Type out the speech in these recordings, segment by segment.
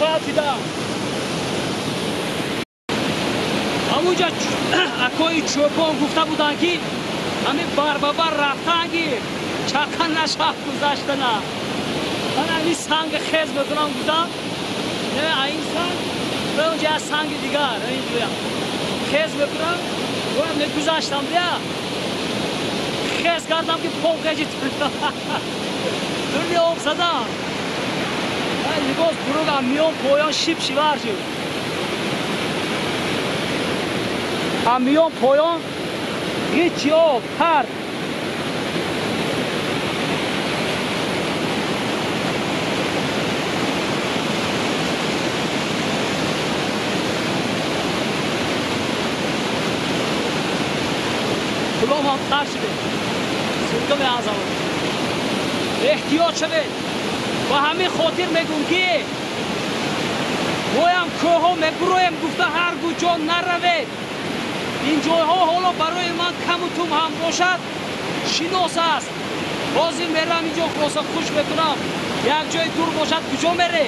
Ғалтидам. Ҳамунҷа акои чӯпон гуфта буданд, ки ҳамин барбабар рафтан гир, чақа нашав гузаштана. Ман ҳамин санг хез мекунам гуфтам, не ин санг, ба онҷа як санги дигар, инҷоя. Хез мекунам, бояд мегузаштам бия. Хез кардам ки пом хежи дурни об задам. Либос буругам миён поён шип шивар шуд. Миён поён ҳеҷи об пар. Пулом ҳам тар шуде. Сирка меазам. Эҳтиёт шавед. Ба ҳамин хотир мегӯм, ки моям кӯҳҳо мебуроем гуфта ҳар куҷо наравед. Ин ҷойҳо ҳоло барои ман каму тум ҳам бошад шинос аст. Ҳозир мерам инҷо хулоса хуш мекунам. Як ҷои дур бошад куҷо мере?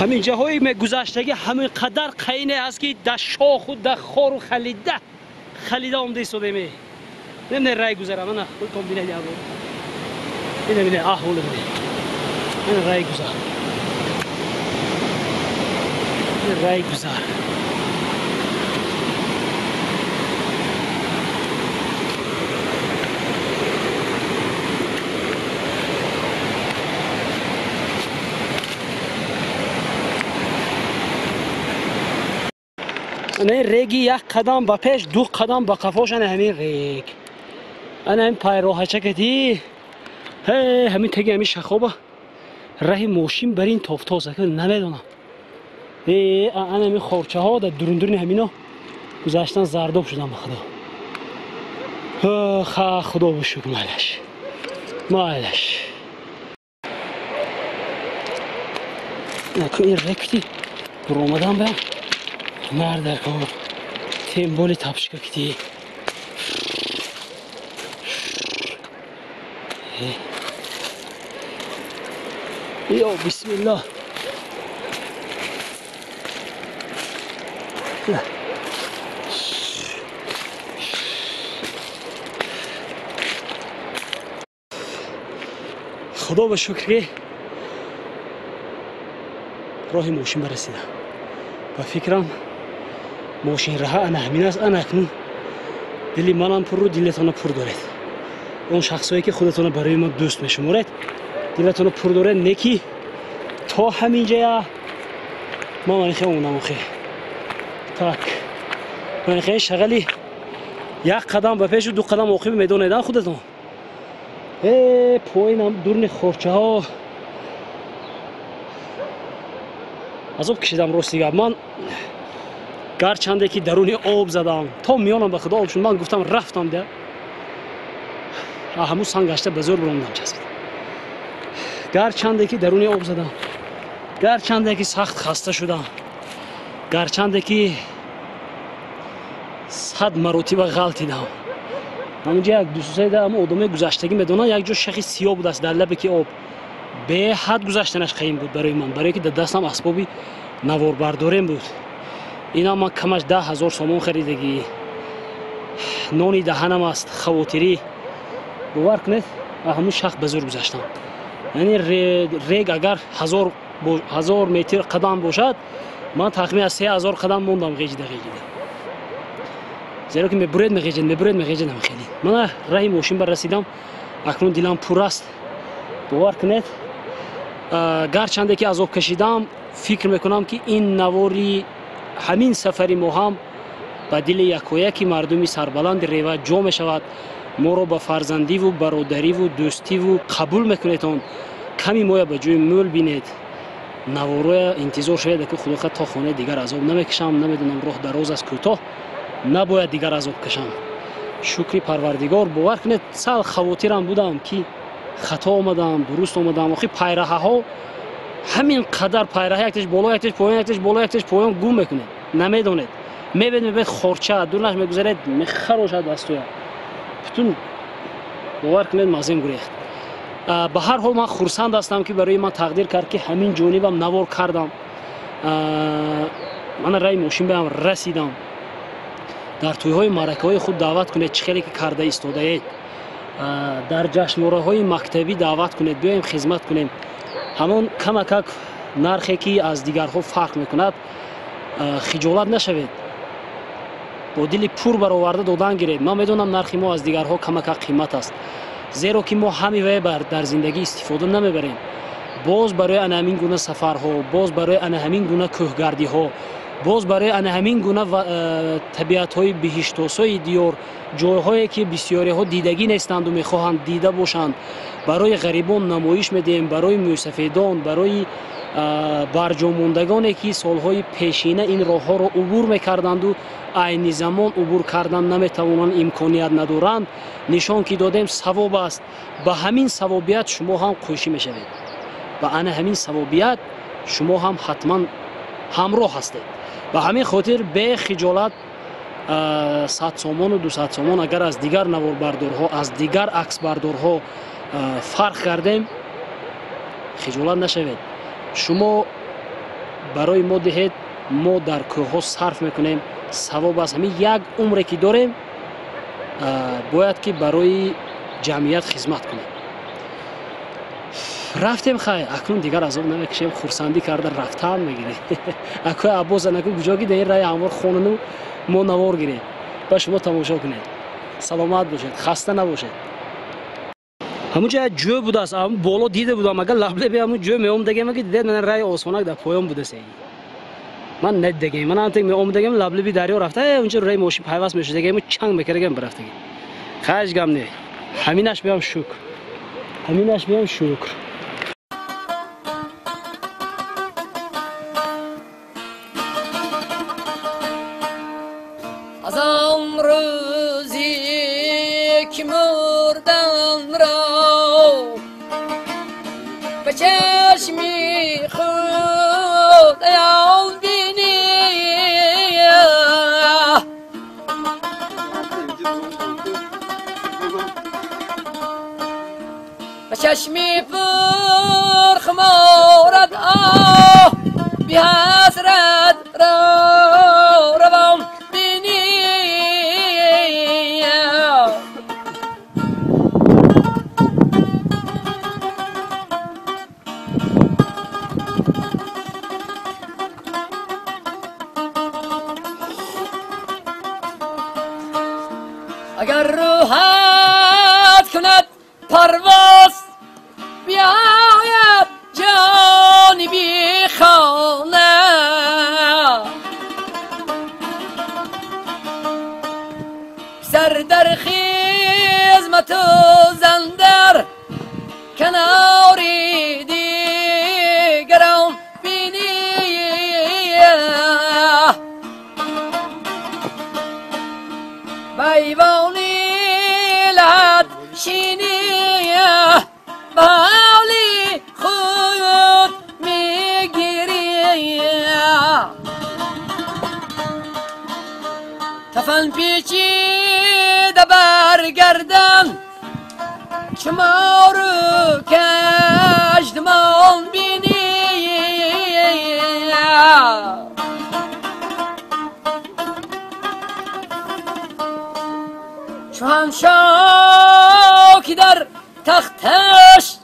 Ҳамин ҷаҳои мегузаштагӣ ҳамин қадар қайне аст, ки да шоху да хору халида халида омда истодем. Немне рай гузарам, ана худтон бинед як бор. Ина бинед, аҳволе бинед. Ина рай гузар. Ина рай гузар. Ана реги як қадам ба пеш, ду қадам ба қафош, ана ҳамин рег. Ана ҳамин пайроҳача кади. Ҳамин теги ҳамин шахоба раҳи мошин бар ин тофтоз, намедонам. Ана ҳамин хорчаҳо дар дурундуруни ҳамино гузаштан зардоб шудам ба худо. Ха, худо ба шукр, майлаш. Майлаш. Ин ректи буромадан ба нар дар кор темболи тапшика кити. Ё бисмиллоҳ. Худо ба шукр ки роҳи мошин барасидам. Ба фикрам мошин раҳа ана ҳамин аст, ана акнун дили манам пурру дилатона пур доред. Он шахсое ки худатона барои мо дӯст мешуморед, дилатона пур доред, не ки то ҳамин ҷая ман манихе омадам охе. Так, манихе шағали як қадам ба пешу ду қадам оқиб медонедам худатон. Поинам дурни хорчаҳо азоб кашидам рости гап. Ман гарчанде ки даруни об задам, то миёнам ба худо об шуд, ман гуфтам рафтам да. Ҳамун санг гашта ба зӯр буромдам часпид. Гарчанде ки даруни об задам, гарчанде ки сахт хаста шудам, гарчанде ки 100 маротиба ғалтидам. Ҳамунҷа як дусуседа ҳама одамои гузаштагӣ медонанд, як ҷо шахи сиёҳ будааст дар лабе ки об. Беҳад гузаштанаш қаим буд барои ман, барое ки дар дастам асбоби наворбардорем буд. Инам ман камаш 10 000 сомон харидагӣ. Нони даҳанам аст, хавотирӣ. Бовар кунед, ҳамун шах ба зӯр гузаштам. Яъне рег агар 1000 метр қадам бошад, ман тахминан 3000 қадам мондам ғеҷида ғеҷида. Зеро ки мебуред меғеҷед, мебуред меғеҷед ҳам хеле. Мана раҳи мошин бар расидам, акнун дилам пур аст. Бовар кунед, гарчанде ки азоб кашидам, фикр мекунам ки ин навори ҳамин сафари мо ҳам ба дили якояки мардуми сарбаланди Рева ҷо мешавад. Моро ба фарзандиву бародариву дӯстиву қабул мекунедон. Ками моя ба ҷои мӯл бинед. Навороя интизор шавед, ки худо то хонаи дигар азоб намекашам. Намедонам, роҳ дароз аст, кӯтоҳ, набояд дигар азоб кашам. Шукри Парвардигор, бовар кунед, сал хавотирам будам ки хато омадам, дуруст омадам. Охи пайраҳаҳо Ҳамин қадар пайраҳа якташ боло, якташ поён, якташ боло, якташ поён гум мекунед, намедонед. Мебед хорча, дурнаш мегузаред, мехарошад дастуя. Бутун бовар кунед, мазем гурехт. Ба ҳар ҳол ман хурсанд ҳастам, ки барои ман тақдир кард, ки ҳамин ҷонибам навор кардам. Мана раи мошин баам расидам. Дар тӯйҳои маъракаҳои худ даъват кунед, чӣ хеле ки карда истодаед. Дар ҷашнвораҳои мактабӣ даъват кунед, биёем хизмат кунем. Ҳамон камакак нархе ки аз дигарҳо фарқ мекунад, хиҷолат нашавед. Бо дили пур бароварда додан гиред. Ман медонам нархи мо аз дигарҳо камакак қимат аст, зеро ки мо ҳамивае дар зиндагӣ истифода намебарем. Боз барои ана ҳамин гуна сафарҳо, боз барои ана ҳамин гуна кӯҳгардиҳо, боз барои ана ҳамин гуна табиатҳои биҳиштосои диёр, ҷойҳое ки бисёриҳо дидагӣ нестанду мехоҳанд дида бошанд, барои ғарибон намоиш медиҳем, барои мӯйсафедон, барои барҷомондагоне ки солҳои пешина ин роҳҳоро убур мекарданду айни замон убур кардан наметавонанд, имконият надоранд, нишон ки додем савоб аст. Ба ҳамин савобият шумо ҳам қӯшӣ мешавед. Ба ана ҳамин савобият шумо ҳам ҳатман ҳамроҳ ҳастед. Ба ҳамин хотир бехиҷолат 100 сомону 200 сомон агар аз дигар наворбардорҳо, аз дигар аксбардорҳо фарқ кардем, хиҷолат нашавед. Шумо барои мо диҳед, мо дар кӯҳҳо сарф мекунем, савоб аст. Ҳамин як умре ки дорем, бояд ки барои ҷамъият хизмат кунем. Рафтем, хай, акнун дигар азоб намекашем, хурсандӣ карда рафтан мегирем. Акои Аббос анаку куҷо ки дар ин раи ҳамвор хонану мо навор гирем, ба шумо тамошо кунед. Саломат бошед, хаста набошед. Ҳамунҷа як ҷӯ будааст, боло дида будам, агар лаблаби ҳамун ҷӯ меомдагем, ки дидед ман раи осонак дар поён будааст. Ман надидагем, ман ҳамтек меомдагем, лаблаби дарё рафта, унҷа раи мошин пайваст мешудагем, чанг мекардагем бирафтагем. Хайш гам не, ҳаминаш биям шукр, ҳаминаш биям шукр. از آن روزی که مردن را به چشمی خود عیان بینی، به چشمی پر خمارت آه بی حسرت را روان. اگر روحت کند پرواز بیاید جانبی خانه، سر در خدمت و زن در کناری دیگران بینی. بیوانی لحد شینی بالی خود میگیری، کفن پیچیده برگردن چمارو کشدمان بینی. چون شاکی در تختش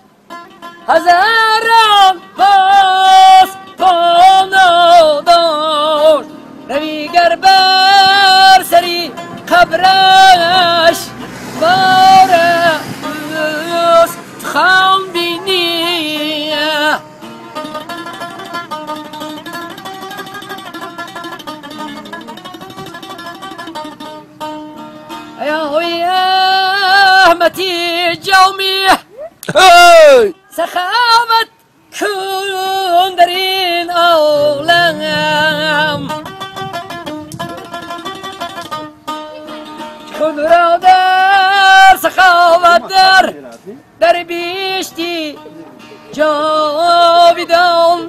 هزاران باز پانا داشت، رویگر بر سری قبرش بار خام بینی. احمتی جامی سخاوت کن در این عالم، خود را در سخاوت در بیشتی جاویدان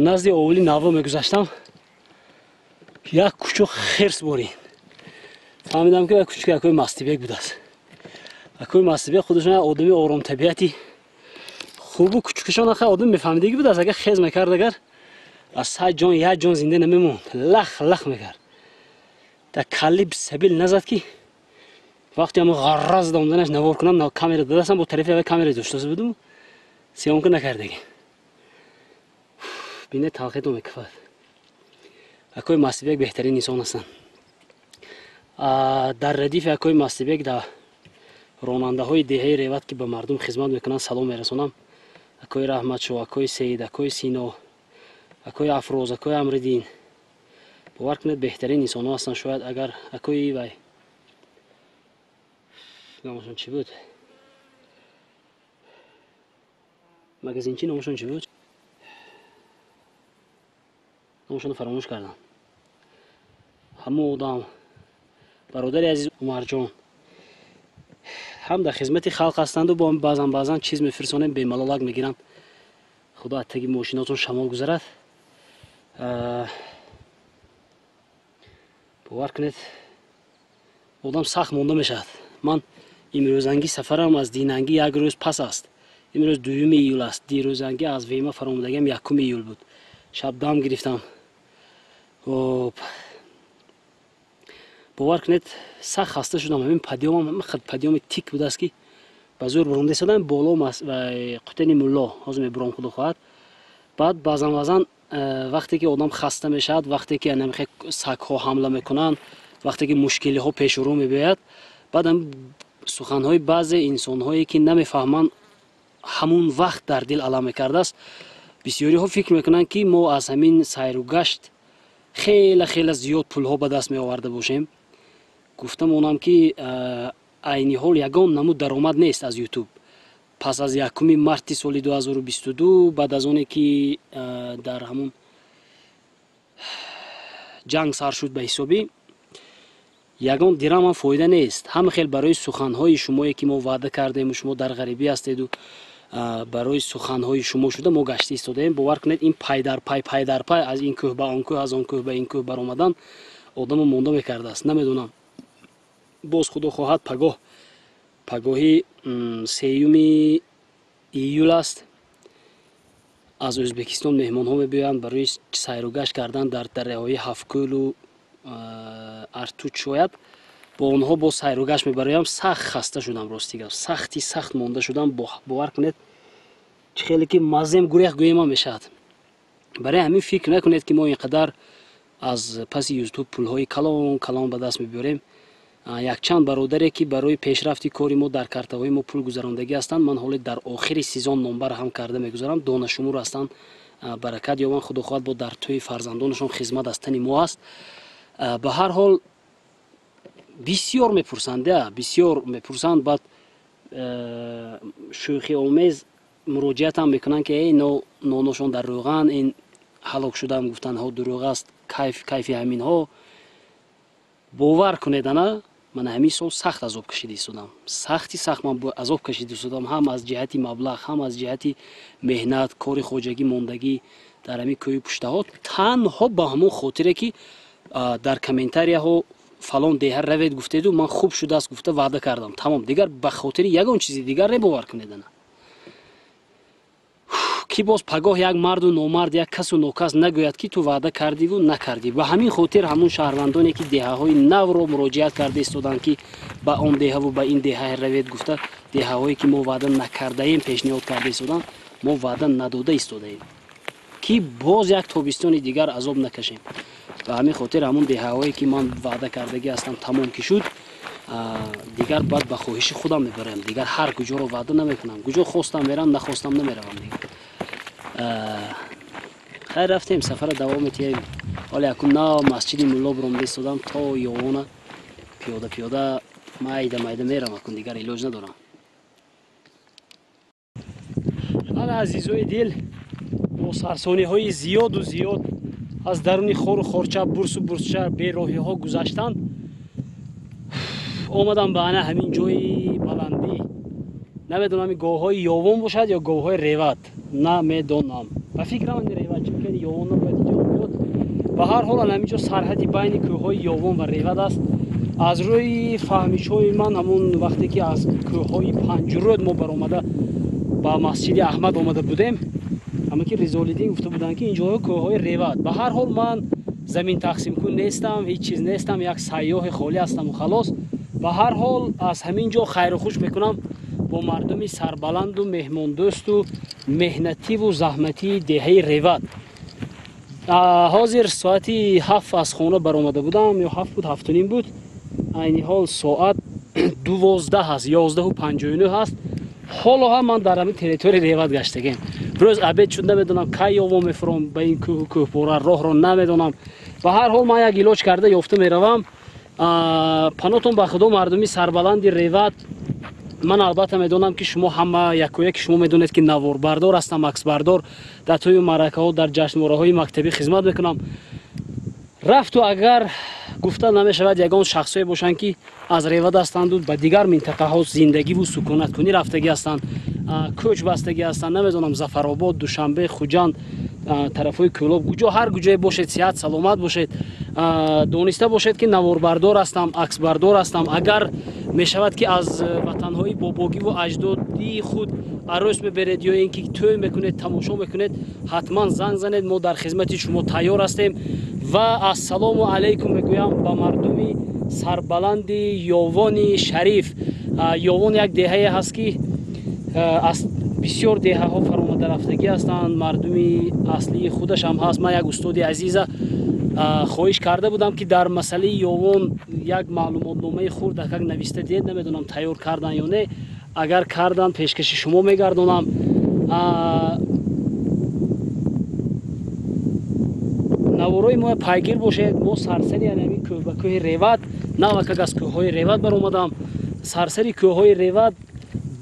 Назди овули наво мегузаштам, як кучук хирс борин. Фаҳмидам, ки кучук акои Мастибек будааст. Акои Мастибек худашон одами оромтабиати хубу кучукашон аха одам мефаҳмидагӣ будааст. Агар хез мекард, агар аз 100 ҷон як ҷон зинда намемонд, лах лах мекард. Дар калли сабил назад, ки вақте ҳама ғарра зада омаданаш навор кунам, камера дадастам, бо тарафи аввал камера доштаса будум, съёмка накардагӣ. Бине, талхето мекафад. Акои Мастибек беҳтарин инсон ҳастанд. Дар радифи акои Мастибек дар ронандаҳои деҳаи Реват, ки ба мардум хизмат мекунанд, салом мерасонам. Акои Раҳматшо, акои Сеид, акои Сино, акои Афроз, акои Амриддин, бовар кунед, беҳтарин инсонҳо ҳастанд. Шояд агар акои вай номашон чӣ буд, магазинчи, номашон чӣ буд, номашонро фаромӯш кардам. Ҳамон одам, бародари азиз Умарҷон, ҳам дар хизмати халқ ҳастанду бо баъзан баъзан чиз мефирсонем, бемалолак мегиранд. Худо аз таги мошинотон шамол гузарад. Бовар кунед, одам сахт монда мешавад. Ман имрӯзангӣ сафарам аз динангӣ як рӯз пас аст. Имрӯз 2 июл аст. Дирӯзангӣ аз Вема фаромадагиам 1 июл буд. Шаб дам гирифтам. Хоб, бовар кунед, сахт хаста шудам. Ҳамин подъём ам подъём и тик будааст, ки ба зӯр буромда истодам боло Қутени Мулло. Ҳозир мебуром, худо хоҳад. Баъд баъзан баъзан вақте ки одам хаста мешавад, вақте ки намихе сагҳо ҳамла мекунанд, вақте ки мушкилиҳо пешурӯ мебиёяд, баъд суханҳои баъзе инсонҳое, ки намефаҳманд, ҳамун вақт дар дил алам мекардааст. Бисёриҳо фикр мекунанд, ки мо аз ҳамин сайру гашт хеле хеле зиёд пулҳо ба даст меоварда бошем. Гуфта монам, ки айни ҳол ягон намуд даромад нест аз Ютуб. Пас аз 1 марти соли 2022, баъд аз оне ки дар ҳамун ҷанг сар шуд, ба ҳисобӣ ягон дирамам фоида нест. Ҳама хел барои суханҳои шумое, ки мо ваъда кардему, шумо дар ғарибӣ ҳастеду, барои суханҳои шумо шуда мо гашта истодаем. Бовар кунед, ин пай дар пай, пай дар пай, аз ин кӯҳ ба он кӯҳ, аз он кӯҳ ба ин кӯҳ баромадан одамо монда мекардааст. Намедонам, боз худо хоҳад, пагоҳ, пагоҳи 3 июл аст, аз Ӯзбекистон меҳмонҳо мебиёянд барои сайру гашт кардан дар дарёҳои Ҳафткӯлу Артуч. Шояд бо онҳо боз сайру гашт мебароям. Сахт хаста шудам, рости гап, сахти сахт монда шудам. Бовар кунед, чӣ хеле ки маззем гурехт гӯема мешавад. Барои ҳамин фикр накунед, ки мо ин қадар аз паси Ютуб пулҳои калон калон ба даст мебиёрем. Якчанд бародаре, ки барои пешрафти кори мо дар картаҳои мо пул гузарондагӣ ҳастанд, ман ҳоле дар охири сезон номбар ҳам карда мегузарам. Донашумур ҳастанд, баракат ёбанд. Худо хоҳад, бо дар тӯи фарзандонашон хизмат аз тани мо аст. Ба ҳар ҳол, бисёр мепурсанд, бисёр мепурсанд, баъд шӯхиомез муроҷиатам мекунанд, ки эй, ноношон дар рӯған, ин ҳалок шудам. Гуфтанҳо дурӯғ аст, кайф кайфи ҳаминҳо. Бовар кунед, ана ман ҳамин сол сахт азоб кашида истодам, сахти сахт ман азоб кашида истодам, ҳам аз ҷиҳати маблағ, ҳам аз ҷиҳати меҳнат, кори хоҷагӣ, мондагӣ дар ҳамин кӯҳи пуштаҳо, танҳо ба ҳамон хотире, ки дар комментарияҳо фалон деҳа равед гуфтеду, ман хуб шудааст гуфта ваъда кардам, тамом. Дигар ба хотири ягон чизи дигар не, бовар кунед. Ана ки боз пагоҳ як марду номард, як касу нокас нагӯяд, ки ту ваъда кардиву накардӣ. Ба ҳамин хотир ҳамун шаҳрвандоне, ки деҳаҳои навро муроҷиат карда истоданд, ки ба он деҳаву ба ин деҳа равед гуфта, деҳаҳое, ки мо ваъда накардаем, пешниҳод карда истоданд, мо ваъда надода истодаем, ки боз як тобистони дигар азоб накашем. Ба ҳамин хотир ҳамун деҳаҳое, ки ман ваъда кардагӣ ҳастам, тамом ки шуд, дигар баъд ба хоҳиши худам мебарам. Дигар ҳар куҷоро ваъда намекунам. Куҷо хостам мерам, нахостам намеравам дигар. Хайр, рафтем, сафара давом метиҳем. Ҳоле акун нав Масҷиди Мулло буромда истодам, то Ёвона пиёда пиёда, майда майда мерам акун, дигар илоҷ надорам. Ана, азизои дил, бо сарсониҳои зиёду зиёд аз даруни хору хорча, бурсу бурсча, бероҳиҳо гузаштан, омадам ба ана ҳамин ҷои баландӣ. Намедонам, ин говҳои Ёвон бошад ё говҳои Реват, намедонам. Ба фикрам, ин Реват. Чунки Ёвон набояд инҷо биёд. Ба ҳар ҳол ҳамин ҷо сарҳади байни кӯҳҳои Ёвон ва Ревад аст. Аз рӯи фаҳмишҳои ман ҳамон вақте ки аз кӯҳҳои Панҷрӯд мо баромада ба масҷиди Аҳмад омада будем, ҳама ки Ризолиддин гуфта буданд, ки инҷоҳо кӯҳҳои Ревад. Ба ҳар ҳол ман замин тақсимкун нестам, ҳеҷ чиз нестам, як сайёҳи холӣ ҳастаму халос. Ба ҳар ҳол аз ҳамин ҷо хайру хуш мекунам бо мардуми сарбаланду меҳмондӯсту меҳнативу заҳматии деҳаи Ревад. Ҳозир соати 7 аз хона баромада будам, ё 7 буд, 7:30 буд. Айни ҳол соат 12 аст, 11:59 аст. Ҳоло ҳам ман дар ҳамин территорияи Ревад гаштагем. Рӯз обед шуд, намедонам кай Ёвон мефуром ба ин кӯҳу кӯҳпора, роҳро намедонам. Ба ҳар ҳол ман як илоҷ карда ёфта меравам. Панотон ба худо, мардуми сарбаланди Ревад. Ман албатта медонам, ки шумо ҳама якояки шумо медонед, ки наворбардор ҳастам, аксбардор, дар тӯю маъракаҳо, дар ҷашнвораҳои мактабӣ хизмат мекунам. Рафту агар гуфта намешавад, ягон шахсое бошанд, ки аз Ревад ҳастанду ба дигар минтақаҳо зиндагиву сукунаткунӣ рафтагӣ ҳастанд, кӯч бастагӣ ҳастанд, намедонам, Зафаробод, Душанбе, Хуҷанд, тарафҳои Кӯлоб, куҷо ҳар куҷое бошед, сиҳат саломат бошед. Дониста бошед, ки наворбардор ҳастам, аксбардор ҳастам. Агар мешавад, ки аз ватанҳои бобогиву аҷдодии худ арӯс меберед ё ин ки тӯй мекунед, тамошо мекунед, ҳатман занг занед, мо дар хизмати шумо тайёр ҳастем. Ва ассалому алайкум мегӯям ба мардуми сарбаланди Ёвони шариф. Ёвон як деҳае ҳаст, ки аз бисёр деҳаҳо фаромада рафтагӣ ҳастанд, мардуми аслии худаш ҳам ҳаст. Ман як устоди азиза хоҳиш карда будам, ки дар масъалаи Ёвон як маълумотномаи хурд акак нависта диҳед, намедонам тайёр кардан ё не. Агар кардан, пешкаши шумо мегардонам. Наворои мо пайгир бошед. Мо сарсари ҳамин кӯҳ ба кӯҳи Ревад, навакак аз кӯҳҳои Ревад баромадам, сарсари кӯҳҳои Ревад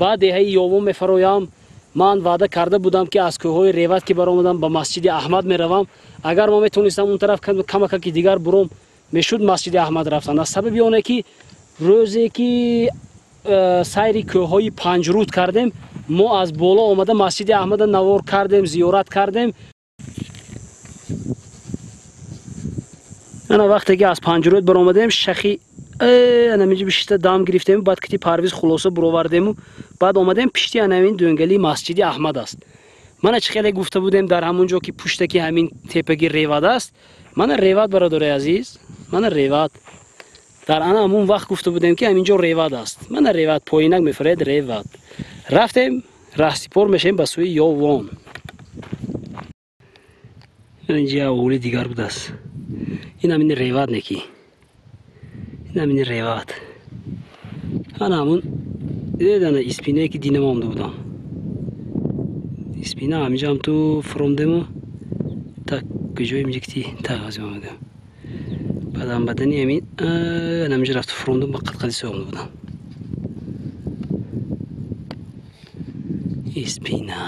ба деҳаи Ёвон мефароям. Ман ваъда карда будам, ки аз кӯҳҳои Ревад ки баромадам, ба масҷиди Аҳмад меравам. Агар мо метавонистам он тараф камакаки дигар буром, мешуд масҷиди Аҳмад рафтан. Аз сабаби оне ки рӯзе ки сайри кӯҳҳои Панҷрӯд кардем, мо аз боло омада масҷиди Аҳмада навор кардем, зиёрат кардем. Ана вақте ки аз Панҷрӯд баромадем, шахи анаминҷо бишиста дам гирифтем, баъд кити Парвиз хулоса буровардему, баъд омадем пишти анамин дӯнгалии масҷиди Аҳмад аст. Мана чӣ хеле гуфта будем дар ҳамон ҷо, ки пуштаки ҳамин тепаги Ревад аст. Мана Ревад, бародари азиз, мана Ревад. Дар ана ҳамон вақт гуфта будем, ки ҳамин ҷо Ревад аст. Мана Ревад, поинак мефуред Ревад. Рафтем, раҳсипор мешавем ба сӯи Ёвон. Инҷа оволи дигар будааст. Ин ҳамин Ревад неки. Ин ҳамин Ревад. Ана ҳамун дидед, ана испинае ки динама омда будам. Испина ҳаминҷо ҳам ту фуромдему та куҷои инҷа кити та ғазима мегӯям. Баъдан бадани ҳамин ана ҳаминҷо рафту фуромдум, ба қадқади сӯ омда будам. Испина.